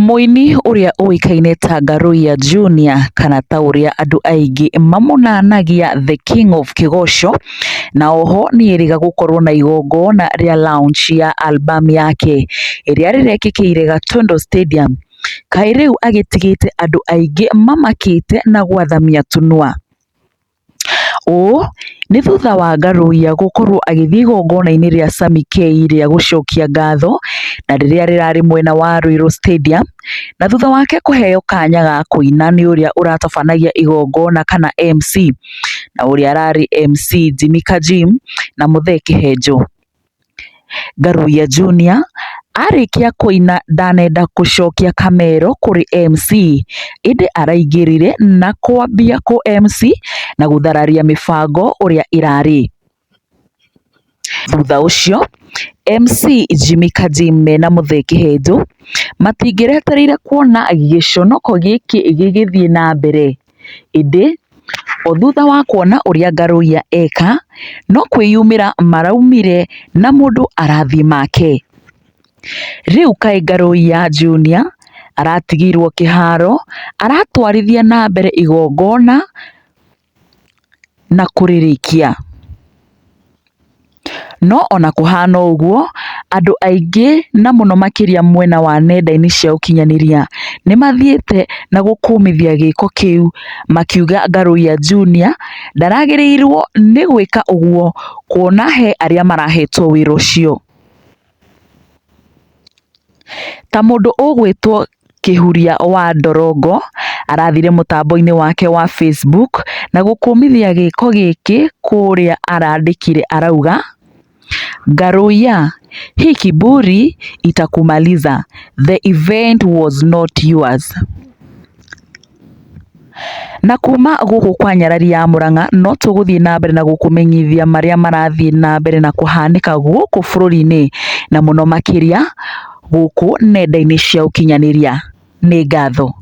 Mũini ũrĩa ũĩkaine ta Ngaruiya Junior kana ta ũrĩa andũ aingĩ mamũnanagia The King of Kĩgoco, na oho nĩerĩga gũkorwo na igongona rĩa launch ya album yake ĩrĩa rĩrekĩkĩire Gatundu Stadium, kaĩ rĩu agĩtigĩte andũ aingĩ mamakĩte na gwathamia tũnua. Ũũ nĩ thutha wa Ngaruiya gũkorwo agĩthiĩ igongona-inĩ rĩa Sammy K rĩa gũcokia ngatho na rĩrĩa rĩrarĩ mwena wa Ruiru Stadium, na thutha wake kũheo kanya ga kũina nĩ ũrĩa ũratabanagia igongona kana MC, na ũrĩa ararĩ MC Jimmy Kajim na Muthee Kĩhenjo. Ngaruiya Junior arĩkia kũina ndanenda gũcokia kamero kũrĩ MC ĩndĩ araingĩrire na kwambia kũ MC na gũthararia mĩbango ũrĩa ĩrarĩ. Thutha ũcio MC Jimmy Kajim mena Muthee Kĩhenjo matingĩretereire kuona gĩconoko gĩkĩ gĩgĩthiĩ na mbere ĩndĩ o thutha wa kuona ũrĩa Ngaruiya eka, no kwĩyumĩra maraumire na mũndũ arathiĩ make. Rĩu kaĩ Ngaruiya Junior aratigirwo kĩharo aratwarithia na mbere igongona na kũrĩrĩkia. No ona kũhana ũguo, andũ aingĩ na mũno makĩria mwena wa nenda-inĩ cia ũkinyanĩria nĩ mathiĩte na gũkũmithia gĩko kĩu makiuga Ngaruiya Junior ndaragĩrĩirwo nĩ gwĩka ũguo kuona he arĩa marahetwo wĩra ũcio. Ta mũndũ ũgwĩtwo Kĩhuria wa Ndorongo arathire mũtambo-inĩ wake wa Facebook na gũkũmithia gĩko gĩkĩ kũrĩa arandĩkire arauga, Ngaruiya, hii kiburi itakumaliza, the event was not yours. Na kuma gũkũ kwa Nyarari ya Mũrang'a no tũgũthiĩ na mbere na gũkũmenyithia marĩa marathiĩ na mbere na kũhanĩka gũkũ bũrũri-inĩ na mũno makĩria gũkũ nenda-inĩ cia ũkinyanĩria. Nĩ ngatho.